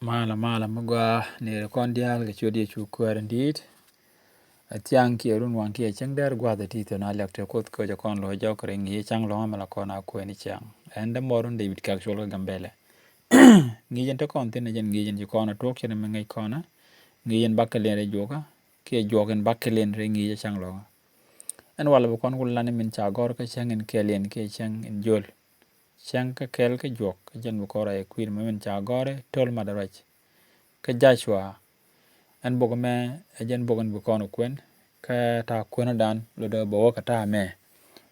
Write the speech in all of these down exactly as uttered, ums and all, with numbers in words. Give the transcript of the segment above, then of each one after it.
Malä, malä mi gɔaa ni ri kɔn diaal kɛ ciöt Yecu Kuäär in di̱i̱t. Ɛ thiaŋ kiɛ run waŋ kiɛ cäŋ dɛr gua̱th ɛ ti thön a lɛk te Kuoth kɛ jɛ kɔn lo̱c jɔk rɛy ŋi̱i̱c cäŋ lɔ̱ŋä mɛ la kɔn a kuɛn i̱ ciaŋ. Ɛn dämɔr run David kak cuɔl kä Gambɛlɛ. Ŋi̱i̱c in te kɔn thi̱n ɛ jɛn ŋi̱i̱c in ci kɔn a tuɔk cɛ ni mi ŋäc kɔn a. Ŋi̱i̱c in bakɛ lien rɛy juɔkä kiɛ juɔk in bakɛ lien rɛy ŋi̱i̱c cäŋ lɔ̱ŋä. Ɛn walɛ bi kɔn wul lan i̱ min ca gɔ̱r kä cäŋ in kɛɛl in kiɛ cäŋ in jiöl. Cäŋ kä kɛl kä juɔk kä jɛn bi kɔn rɔy kui̱n mɛ min ca gɔ̱r i̱ Töl Mat Ruac kä Jacua. Ɛn bok mɛ ɛ jɛn bok in bi kɔn kuɛn kä ta̱a̱ kuänädan lotdɛ bɛ wä kä ta̱a̱ mɛ.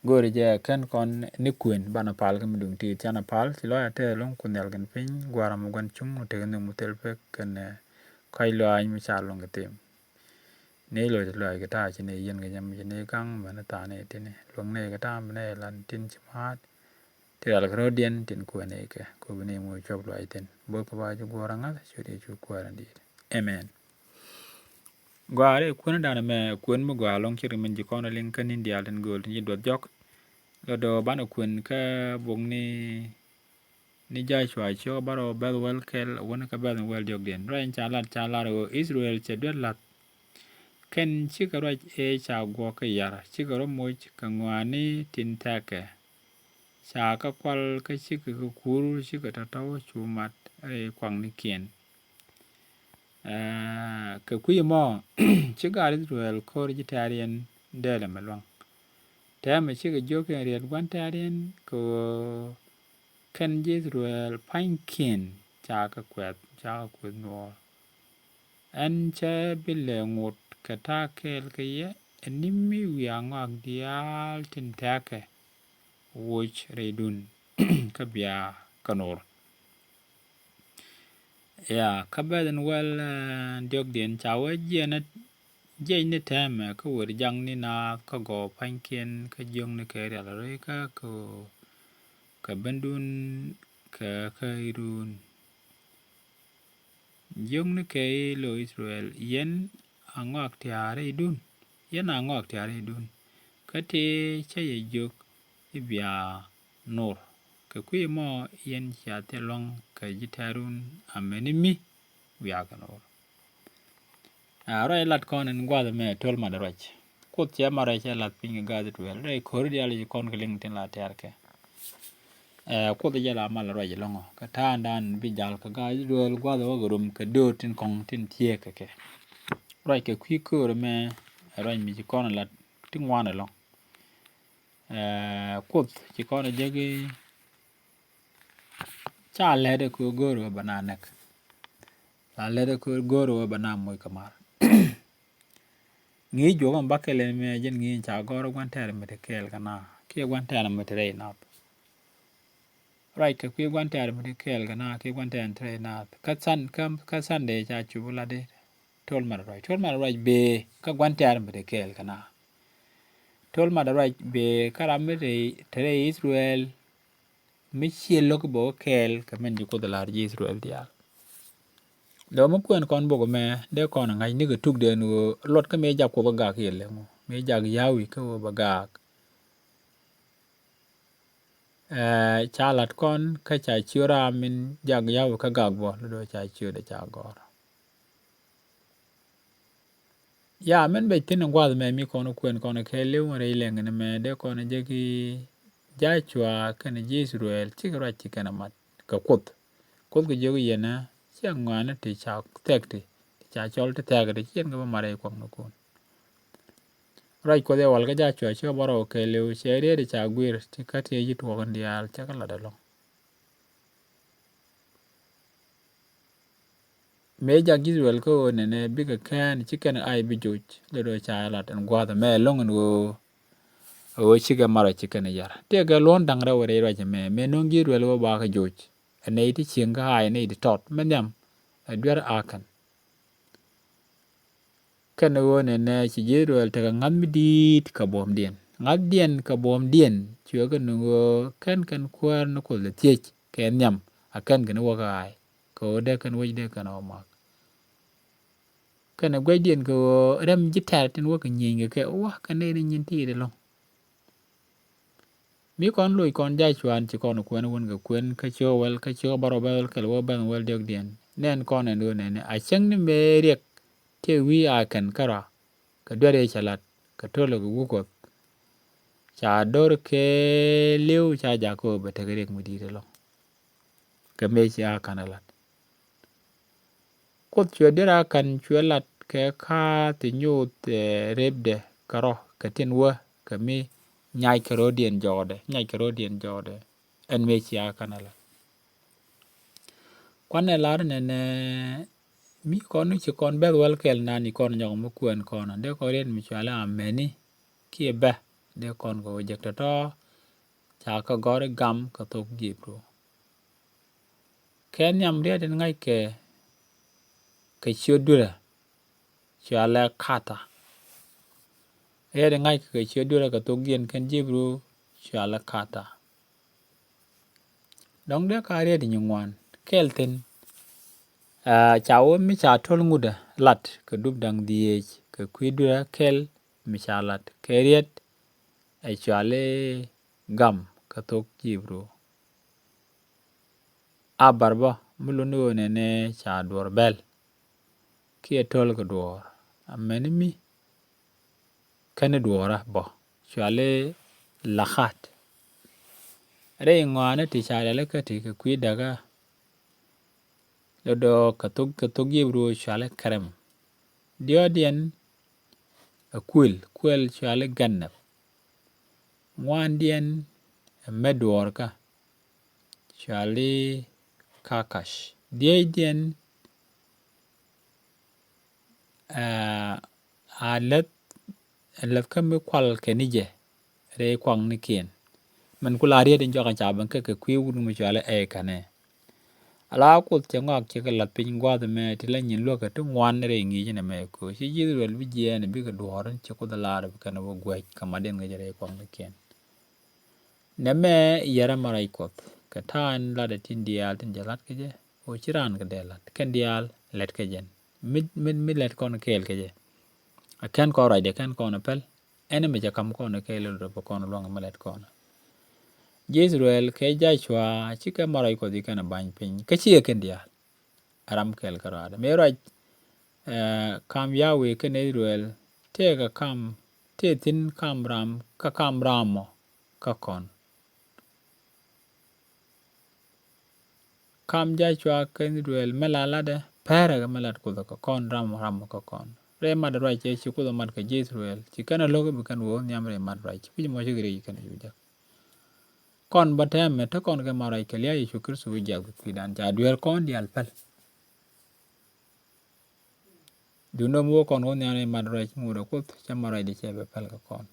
Go̱o̱ri jɛ kɛn kɔn ni kuën banɛ pal kä mi duŋ ti̱i̱t canɛ pal ci lɔc a tɛɛ lo̱ŋ kun nhial kɛn piny gua̱a̱r mɛ gua̱n cuŋ wä tek ni mu thil pek kɛn kɔc lɔaac mi ca luɔ̱ŋ kɛ thim. Ni loc lɔaac kɛ ta̱a̱ ci ni yiɛn kɛ nyam ci ni gaŋ mɛn tha̱a̱n ni tini luäŋ ni kɛ ta̱a̱ mi ni lan tin ci ma̱a̱t. Ti rial kɛ ro̱diɛn tin kuɛn ikɛ ku bi ni muc cuɔp luaac thi̱n bo̱o̱k kɛ ba ji̱ guɔ̱ɔ̱r aŋa̱th ciöt Yecu Kuäär in di̱i̱t. Amen. Gɔaa rɛy kuänädan ɛmɛ kuën mi gɔaa lɔ̱ŋ ce̱tkɛ min ji̱ kɔn a liŋ kä ni̱n diaal tin gööl tin ci duɔth jɔk. Lɔ do̱ banɛ kuën kä bok ni ni Jacua ciök bärɔw bɛ̈th wäl kɛl a wän kä bɛ̈th in wäl diɔ̱kdiɛn. Ruac in ca lat ca lar ɣöö Ithɛrɛl cɛ duet la̱th. Kɛn cikɛ ruac ëë ca guɔ̱k kɛ yar cikɛ rɔ moc kɛ ŋɔaani tin thɛkɛ. Ca kɛ kual kä cikɛ kɛ kur cikɛ tɔ̱tɔ̱ cu mat rɛy kuaknikiɛn. Ɛɛ, kɛ kui̱ mɔ ci gaat Ithɛrɛl ko̱r ji̱ tɛ̈riɛn dee lɛ mɛ luaŋ. Tɛmɛ cikɛ jiök in riet gua̱n tɛ̈riɛn kɛ ɣöö kɛn ji̱ Ithɛrɛl pa̱nykiɛn ca kɛ kuɛth ca kɛ kueth nuɔɔr. Ɛn cɛ bi lɛ ŋot kɛ ta̱a̱ kɛɛl kɛ yɛ ɛ ni̱ mi wiaa ŋɔak diaal tin tɛ̈kɛ woc rɛydun kä bia kä no̱r. Ya kä bɛth in wäl, eh, diɔ̱kdiɛn ca wee jiɛn jiɛc ni tɛmɛ kä wër jaŋ ni naath kä gɔw pa̱nykiɛn kä jiöŋ ni kɛ rial röy kä kɛ kɛ bendun kɛ kä irun. Jiöknikɛ i̱ lo Ithɛrɛl, yɛn a ŋɔak tia̱a̱ rɛydun, yɛn a ŋɔak tia̱a̱ rɛydun. Kä tëë cä yɛ jiök i̱ bia no̱r. Kɛ kui̱ mɔ yɛn cia thil lua̱ŋ kɛ ji̱ tɛ̈run amäni mi wiakɛ no̱r. A ruac lat kɔn in gua̱th ɛmɛ Töl Mat Ruac. Kuoth cɛ mat ruac cɛ lath piny kɛ gaat Ithɛrɛl rɛy ko̱ri diaal ci kɔn kɛ liŋ tin la tɛ̈rkɛ. Ɛ, Kuoth jɛ la mal ruac ɛlɔ̱ŋ ɔ kɛ ta̱a̱ndan bi jal kɛ gaat Ithɛrɛl gua̱th ɛ wä kɛ rom kɛ döör tin kɔŋ tin thieek kɛ kɛ. Ruac kɛ kui̱ köör ɛmɛ ɛ ruac mi ci kɔn ɛ lat ti ŋuan ɛlɔ̱ŋ. Ɛ, Kuoth ci kɔn ɛ jek i̱ ca lɛt ɛ köör go̱o̱r ɛ wä bɛ na näk. La lɛt ɛ köör go̱o̱r ɛ wä bɛ na moc kɛ mar. Ŋi̱i̱c juɔk ɛn bakɛl ɛn mɛ jɛn ŋi̱i̱c ca gɔ̱r gua̱n tɛɛr mi te kɛɛl kɛ na kiɛ gua̱n tɛɛr mi te rɛy nath. Ruac kɛ kui̱ gua̱n tɛɛr mi te kɛɛl kɛ na kiɛ gua̱n tɛɛr mi te rɛy nath. Kä than, kä, kä Sunday ca cup lat i̱ Töl Mat Ruac. Töl Mat Ruac bee kä gua̱n tɛɛr mi te kɛɛl kɛ na. Töl Mat Ruac bee kä ram mi te, te rɛy Ithɛrɛl. Mi ciɛ lo̱k bä wä kɛɛl kɛ min ci Kuoth lar ji̱ Ithɛrɛl diaal. Dɔ̱ mi kuɛn kɔn bok ɛmɛ dee kɔn ɛ ŋa̱c nikɛ tukdɛn ɣöö luɔt kä mëë jak Kuoth kä gak yɛ lɛŋ ɣöö mëë jak Ya̱wɛ kä ɣöö bɛ gak. Ɛɛ, ca lat kɔn kä ca ciö ram min jak Ya̱wɛ kä gak bä lɔ do̱ ca ciö dee ca gɔ̱r. Ya, min bɛ thi̱n in gua̱th mɛ mi kɔn kuɛn kɔn kɛ li̱w in rɛy lɛŋ in mɛ dee kɔn jek i̱ Jacua kɛnɛ ji̱ Ithɛrɛl cikɛ ruac ci kɛn a mat kɛ Kuoth. Kuoth kɛ jiök i̱ yɛn a ciɛ ŋɔaani ti ca thɛk ti, ti ca cɔl ti thɛk ti ci yɛn kɛ bä mat rɛy kuaknikun. Ruac Kuoth ɛ wal kä Jacua cikɛ bä rɔw kɛ li̱w cɛ riet ca guir ti kä ti ci tuɔɔk in diaal cɛ kɛ lat ɛlɔ̱ŋ. Mëë jak ji̱ Ithɛrɛl kä ɣöö nɛnɛ bikɛ kɛn ci kɛn ay bi joc lɛ do̱ ca lat ɛn gua̱a̱th ɛmɛ ɛlɔ̱ŋ ɛn ɣöö, ɣöö cikɛ marɔ ci kɛn yar. Tëëkɛ luɔ̱n da̱ŋ rɛw rɛy ruac ɛmɛ mëë no̱o̱ŋ ji̱ Ithɛrɛl ɣöö bakɛ joc. Ɛ nɛy ti cieŋ kä ay nɛy ti tɔt mɛ nhiam ɛ duer Akɛn. Kɛn ɣöö nɛnɛ ci ji̱ Ithɛrɛl tekɛ ŋa̱th mi di̱i̱t kɛ buɔ̱mdiɛn. Ŋa̱thdiɛn kɛ buɔ̱mdiɛn cuɛ kɛ nuŋ ɣöö kɛn kɛn kuäär ni Kuoth lɛ thiec kɛ nhiam a kɛn kɛn wä kɛ ɣaay kɛ ɣöö dee kɛn wec dee kɛn ɣä mak. Kɛnɛ guecdiɛn kɛ ɣöö rɛm ji̱ tɛ̈r tin wä kɛ nyieny kɛ kɛ wä kɛ nɛy ni nyin ti̱i̱t ɛlɔ̱ŋ. Mi kɔn loc kɔn Jacuan ci kɔn kuɛn wun kɛ kuɛn kä ciök wäl kä ciök bärɔw bɛ̈th wäl kɛl wä bɛ̈th wäl diɔ̱kdiɛn. Nɛn kɔn ɛn ɣöö nɛnɛ a cäŋ ni mëë riɛk tëë wi̱i̱ a kɛn kärɔa kɛ duer ëë cɛ la̱t kɛ to̱l kɛ wuk Kuɔth. Ca do̱r kɛ li̱w ca jakä ɣöö bɛ tekɛ riɛk mi di̱i̱t ɛlɔ̱ŋ. Kɛ mëë ci a ka̱n ɛ la̱t. Kuoth cuɛ dier a ka̱n cuɛ lat kɛ ka̱a̱th ti nyoth, eh, rëpdɛ kɛ rɔ kɛ tin wä kɛ mi nyac kɛ ro̱diɛn jɔɔdɛ, nyac kɛ ro̱diɛn jɔɔdɛ. Ɛn mëë ci a ka̱n a lat. Kuanɛ lar nɛnɛ mi kɔn ni ci kɔn bɛth wäl kɛl nani kɔn nyɔk mi kuɛn kɔn dee kɔn riet mi cualɛ amɛni kiɛ bɛ dee kɔn kɛ wä jek tɔtɔ ca kɛ gɔri gam kɛ thok Jibru. Kɛ nhiam riet in ŋa̱ckɛ kɛ ciöt duerä cualɛ kata. Riet in ŋa̱ckɛ kɛ ciöt duerä kɛ thok jiɛn kɛn Jibru cualɛ kata. Dɔ̱ŋ dee ka riet in nyi ŋuan kɛl thi̱n. Aa, ca wä mi ca to̱l ŋutdä lat kɛ dup da̱ŋ dhieec kɛ kui̱ duerä kɛl mi ca lat kɛ riet ɛ cuali gam kɛ thok Jibru. A bar bä mi luni ɣöö nɛnɛ ca duɔ̱ɔ̱r bɛl kiɛ to̱l kɛ duɔ̱ɔ̱r. Amɛni mi kɛn duɔ̱ɔ̱rä bä cuali lakat. Rɛy ŋɔaani ti ca riali kä ti kɛ kui̱ dakä. Lodɔ kɛ thok, kɛ thok Jibru cuali kɛrɛm. Diɔ̱ɔ̱diɛn ɛ kuël, kuël cuali gɛnɛp. Ŋuandiɛn ɛ mɛ duɔɔrkä cuali kakac. Diecdiɛn, aa, a läth, läth kä mi kual kɛ ni jɛ rɛy kuaŋnikiɛn. Mɛn ku la riet in jɔk a ca ben kä kɛ kui̱ wut mi cuali ɛ kɛnɛ. Ala Kuoth cɛ ŋɔak cɛ kɛ lath piny gua̱a̱th ɛmɛ ti la nyin luäk kɛ ti ŋuan rɛy ŋi̱i̱c ɛn ɛmɛ ko̱ ci ji̱ Israel bi jiɛɛn bikɛ duɔ̱ɔ̱r ci Kuoth ɛ lar bi kɛn ɛ wä guäc kɛ matdiɛn kɛ jɛ rɛy kuaŋnikiɛn. Nɛmɛ yɛrɛ mɛ ruac Kuɔth kɛ ta̱a̱ in latdɛ tin diaal tin jɛ la̱t kɛ jɛ. Ɣöö ci raan kɛ dee la̱t kɛn diaal lɛt kɛ jɛn mi, mi, mi lɛt kɔn kɛɛl kɛ jɛ. A kɛn kɔn ruacdɛ kɛn kɔn a päl. Ɛn mi cɛ kam kɔn kɛɛl in rɔ bɛ kɔn luaŋ mi lɛt kɔn. Ji̱ Israel kɛ Jacua cikɛ mɛ ruac Kuɔth i̱ kɛn a ba̱ny piny kä cikɛ kɛn diaal. A ram kɛl kä ruaadɛ mëë ruac, eh, kam Yahweh kɛn Israel tëëkɛ kam tëë thi̱n kam ram kä kam ram mɔ kä kɔn. Kam Jacua kɛn Israel mɛ la latdɛ pɛrɛ kɛ mɛ lat Kuoth kä kɔn ram ram kä kɔn. Rɛy mat ruac cɛ ci Kuoth mat kɛ ji̱ Israel ci kɛn a lo̱k bi kɛn wä nhiam rɛy mat ruac ci kui̱c mɔ ci kɛ rɛy ci kɛn a cu jek. Kɔn bä tɛmɛ te kɔn kɛ mat ruac kɛ lia̱a̱ Yecu Kritho wi̱c jiath kɛ kui̱dan ca dueer kɔn diaal päl. Duundä mi wä kɔn wä nhiam rɛy mat ruac ŋut ɛ Kuoth cɛ mat ruac di cɛ bɛ päl kɛ kɔn.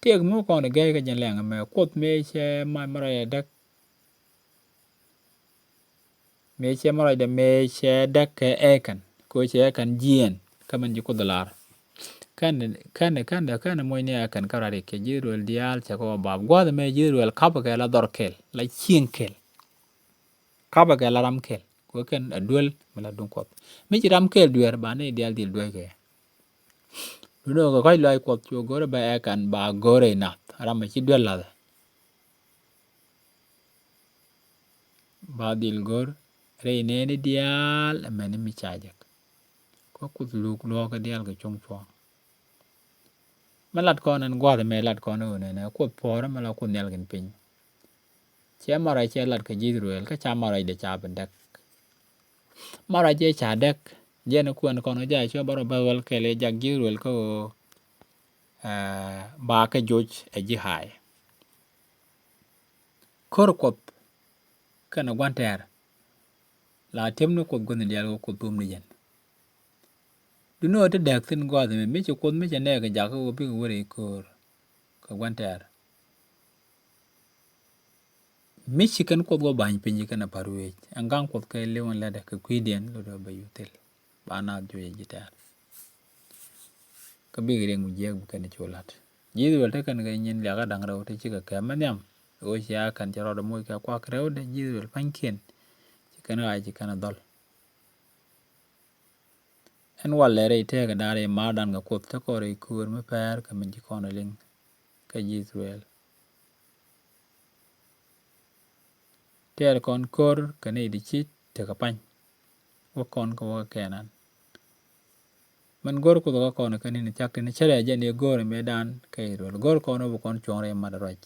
Tëëk mi wä kɔn ɛ gɛy kɛ jɛn lɛŋ ɛmɛ Kuoth mëë cɛ mat mat ruac ɛ däk. Mëë cɛ mat ruacdɛ mëë cɛ däk kɛ Ɛkɛn kɛ ɣöö cɛ Ɛkɛn jiɛɛn kä min ci Kuoth ɛ lar. Kɛn kɛn kɛn kɛn moc ni Ɛkɛn kä ruac kɛ ji̱ Israel diaal cɛ kɛ wä bap gua̱a̱th ɛmɛ ji̱ Israel kapɛ kɛ la dhɔr kɛl la cieŋ kɛl. Kapɛ kɛ la ram kɛl kɛ ɣöö kɛn a duel mi la duŋ Kuɔth. Mi ci ram kɛl dueer ba ni diaal dhil duec kɛ. Duundä kɛ kɔc lɔaac Kuɔth cu go̱rɛ bɛ Ɛkɛn ba go̱rɛ inath ram mi ci duel lathɛ. Ba dhil go̱r rɛy nɛɛni diaal ɛmɛni mi ca jek. Kä Kuoth luk luɔ̱ɔ̱kä diaal kɛ cuŋ cuɔ̱ɔ̱ŋ. Mi lat kɔn ɛn gua̱th ɛmɛ lat kɔn ɛ ɣöö nɛnɛ Kuoth puɔ̱ɔ̱rä mi la Kuoth nhial kɛn piny. Cɛ mat ruac cɛ lat kɛ ji̱ Israel kä ca mat ruacdɛ ca bi däk. Mat ruac cɛ ca däk jɛn kuɛn kɔn kä Jacua bä rɔ bäth wäl kɛl ɛ jak ji̱ Israel kä ɣöö, eh, ba kɛ joc ɛ ji̱ Ai. Ko̱r Kuɔth kɛnɛ gua̱n tɛɛr. La ti̱em ni Kuoth gua̱n diaal kɛ Kuoth thom ni jɛn. Duundä ɣöö ti dääk thi̱n gua̱a̱th ɛmɛ mi ci Kuoth mi cɛ nɛɛk kɛ jakä ɣöö bikɛ wä rɛy ko̱r kɛ gua̱n tɛɛr. Mi ci kɛn Kuoth wä ba̱ny piny ci kɛn a pa̱r wec ɛn ga̱ŋ Kuɔth kɛ li̱w ɛn lätdɛ kɛ kui̱diɛn lotdɛ bɛ yuth thil. Ba naath juɔc ɛ ji̱ tɛɛr. Kä bikɛ riɛŋ mi jiääk bi kɛn cu la̱t. Ji̱ Israel te kɛn kɛ nyin liakä da̱ŋ rɛw te cikɛ kɛm mi nhiam. Ɣöö cia kɛn cɛ rɔɔdɛ moc kɛ kuak rɛwdɛ ji̱ Israel pa̱nykiɛn. Ci kɛn ɣaac ci kɛn a dhɔl. Ɛn walɛ rɛy tëëkɛ da̱a̱r i̱ ma̱a̱rdan kɛ Kuoth te kɔn rɛy köör mi pɛr kɛ min ci kɔn a liŋ kä ji̱ Israel. Tɛɛr kɔn ko̱r kɛ nɛy ti ci tekɛ pa̱ny. wä kɔn kä wä kɛ kɛn an. Mɛn go̱r Kuoth kä kɔn kä ni̱n cak tin cärɛ jɛn i̱ go̱r mëëdan kä Israel. Go̱r kɔn wä bi kɔn cuɔ̱ŋ rɛy mat ruac.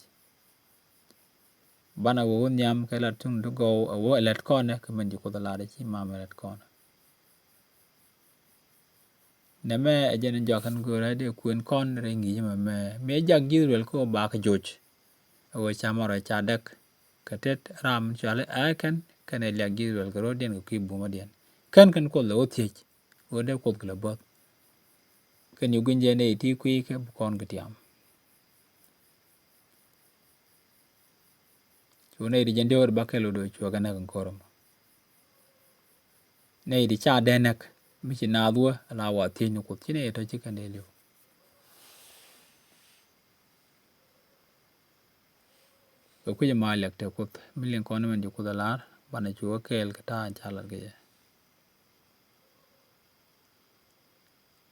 Banɛ wä wä nhiam kɛ lat tuŋ ti gɔw ɛ wä ɛ lät kɔn ɛ kɛ mɛn ji̱ Kuoth ɛ lat ɛ ci mam ɛ lät kɔn. Nɛmɛ ɛ jɛn in jɔak kɛn go̱o̱rä dee kuën kɔn rɛy ŋi̱i̱c mɛmɛ. Mi ɛ jak ji̱ Israel kä ɣöö bakɛ joc. Ɛ ɣöö ca mɔrɔ ca däk kɛ tet ram cuali ɛ kɛn kɛn ɛ liak ji̱ Israel kɛ ro̱o̱diɛn kɛ kui̱ bumädiɛn. Kɛn kɛn Kuoth lɛ wä thiec ɣöö dee Kuoth kɛ lɛ bo̱th. Kɛn yu gui̱ny jɛ nɛy ti kui̱ kɛ bi kɔn kɛ tiam. Cu nɛy ti jɛn diɔ̱k ri bakɛl wä do̱ cuɛ kɛ näk in ko̱r ɛmɔ. Nɛy ti ca dee näk mi ci naath wä ala wa thiec ni Kuoth ci nɛy tɔ ci kɛn dee li̱w. Kɛ kui̱c ma liak te Kuoth mi liŋ kɔn mɛn ji̱ Kuoth alar banɛ cu wä kɛɛl kɛ ta̱a̱ in ca lat kɛ jɛ.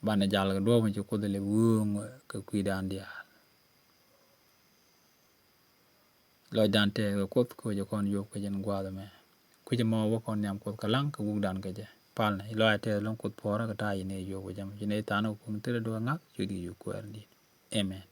Banɛ jal kɛ duɔ̱ɔ̱p in ci Kuoth lɛ wööŋ kɛ kui̱dan diaal. Lɔcdan tɛth kɛ Kuoth kɛ wecɛ kɔn yuɔp kɛ jɛn gua̱a̱th ɛmɛ. Kui̱c ɛmɔ wä kɔn nhiam Kuoth kɛ laŋ kɛ wukdan kɛ jɛ. Palnɛ i̱ lɔcɛ tɛth lo̱ŋ Kuoth puɔ̱rä kɛ ta̱a̱ in ɛ yuɔp kɛ jɛ mɔ ci nɛy tha̱a̱n kɛ kuŋ thilɛ duɔ̱ɔ̱k ŋa̱th cui̱dkɛ yuk kuɛɛr in di̱i̱t. Amen.